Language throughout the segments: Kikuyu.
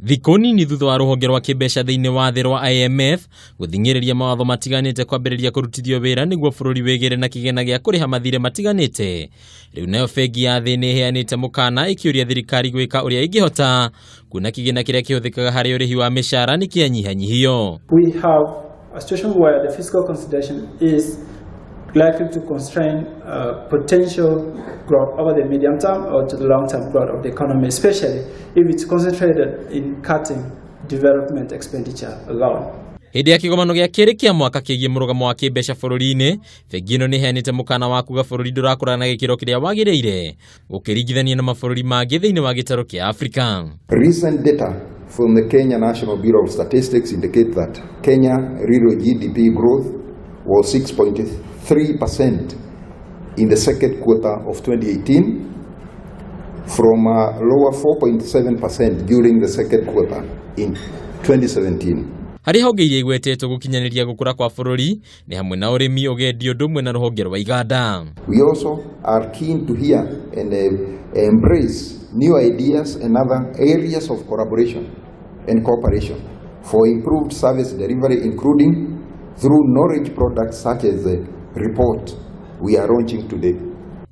Thikũ nini thutha wa rũhonge rwa kĩmbeca thĩinĩ wa thĩ rwa IMF gũthing'ĩrĩria mawatho matiganĩte kwambĩrĩria kũrutithio wĩra nĩguo bũrũri wĩgĩre na kĩgĩna gĩa kũrĩha mathirĩ matiganĩte. Rĩu nayo bengi ya thĩ nĩ ĩheanĩte mũkana ĩkĩũria thirikari gwĩka ũrĩa ĩngĩhota kuona kĩgĩna kĩrĩa kĩhũthĩkaga harĩ ũrĩhi wa mĩcara nĩ kĩanyihanyihio. We have a situation where the fiscal consolidation is likely to constrain potential growth over the medium term or to the long term growth of the economy, especially if it's concentrated in cutting development expenditure alone. Hĩndĩ ya kĩgomano gĩa kerĩ kĩa mwaka kĩgiĩ mũrũgamo wa kĩmbeca bũrũri-inĩ, bengi ĩno nĩ ĩheanĩte mũkana wa kuga bũrũri ndũrakũra na gĩkĩro kĩrĩa wagĩrĩire gũkĩringithanio na mabũrũri mangĩ thĩinĩ wa gĩtarũ kĩa Afrika. Recent data from the Kenya National Bureau of Statistics indicate that Kenya real GDP growth was 6.3% in the second quarter of 2018 from a lower 4.7% during the second quarter in 2017. Harĩ honge iria igwetetwo gũkinyanĩria gũkũra kwa bũrũri nĩ hamwe na ũrĩmi, ũgendi, ũndũ ũmwe na rũhonge rwa iganda. We also are keen to hear and embrace new ideas and other areas of collaboration and cooperation for improved service delivery, including through knowledge products such as the report we are launching today.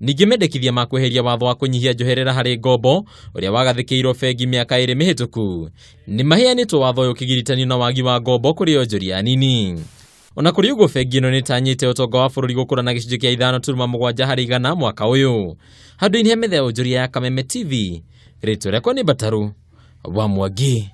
Ningĩ mendekithia ma kweheria watho wa kũnyihia njoherera harĩ ngombo ũrĩa wagathĩkĩirwo bengi mĩaka 2 mĩhĩtũku nĩ maheanĩtwo, watho ũyũ ũkĩgiritanio na wagi wa ngombo kũrĩ onjoria anini. Ona kũrĩ ũguo, bengi ĩno nĩ ĩtanyĩte ũtonga wa bũrũri gũkũra na gĩcunjĩ kĩa 5.7% mwaka ũyũ. Handũ-inĩ ha metha ya onjoria ya Kameme TV, rĩtwa rĩakwa nĩ Mbataru wa Mwangi.